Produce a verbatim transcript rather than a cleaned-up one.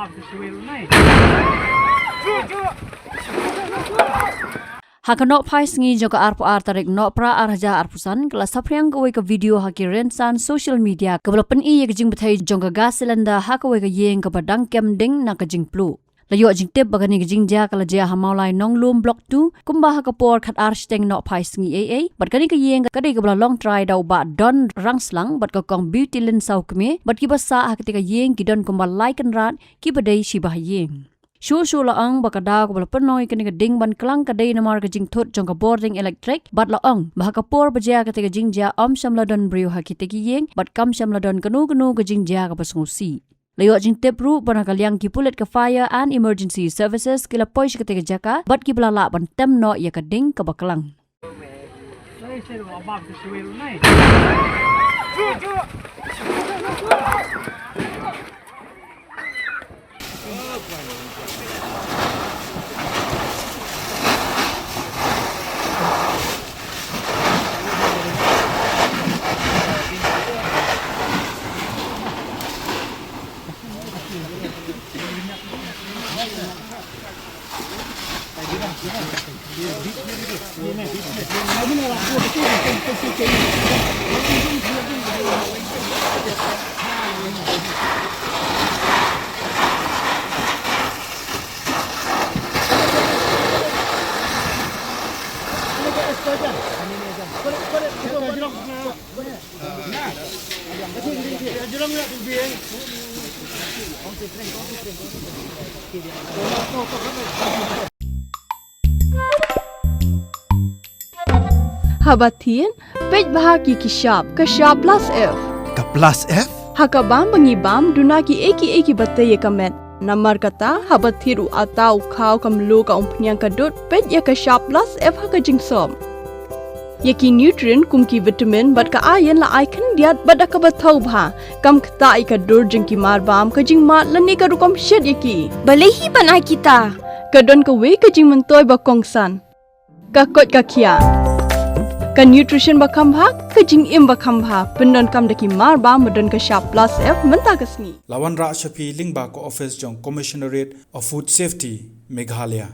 Ha ka Nohphaisngi jong ka arphew ar tarik Nohprah arhajar arphew san, ka la saphriang kawei ka video ha ki rynsan social media kaba la pyni ïa ka jingbthei jong ka gas cylinder ha kawei ka ïing kaba dang kem ding na ka jingpluh. La ïoh jingtip ba kane ka jingjia ka la jia ha Mawlai Nonglum Block two, kumba ha ka por khatar shiteng Nohphaisngi eiei, bad kane ka ïing ka dei kaba la long trai da u Bah Don Rangslang bad ka Kong Beauty Lynn Sawkmie, bad kiba sah ha katei ka ïing ki don kumba lai kynrad kiba dei shiba ha ïing. Shuh shuh la ong ba ka daw kaba la pynlong ïa kane ka ding ban klang ka dei namar ka jingthut jong ka bording elektrik, bad la ong ba ha ka por ba jia katei ka jingjia ym shym la don briew ha kitei ki ïing, bad kam shym la don kano kano ka jingjia kaba sngewsih. La ïoh jingtip ruh ba na ka liang ki pulit ka Fire and Emergency Services ki la poi sha katei ka jaka bad kiba la lah ban tem noh ïa ka ding kaba klang. Haba thied, peit bha ki ki shap, ka shap plus F. Ka plus F? Ha ka bam ba ngi bam, duna ki ei ki ei kiba tei ïa ka met. Namar kata, haba thied u atta, u khaw, ka mluh, ka umphniang, ka dud, peit ïa ka shap plus F ha ka jingsop. Ïa ki nutrient kum ki vitamin bad ka iron la ai khyndiat bad da kaba thaw bha. Kam ktah ïa ka dur jong ki marbam, ka jingmad lane ka rukom shet ïa ki. Balei hi ban ai kita? Ka don kawei ka jingmyntoi ba kongsan. Ka koit ka khiah. Ka nutrition ba kham bha, ka jingim ba kham bha. Pyndonkam da ki marbam ba don ka shap plus F mynta ka sngi. La wanrah sha phi lyngba ka office jong Commissionerate of Food Safety, Meghalaya.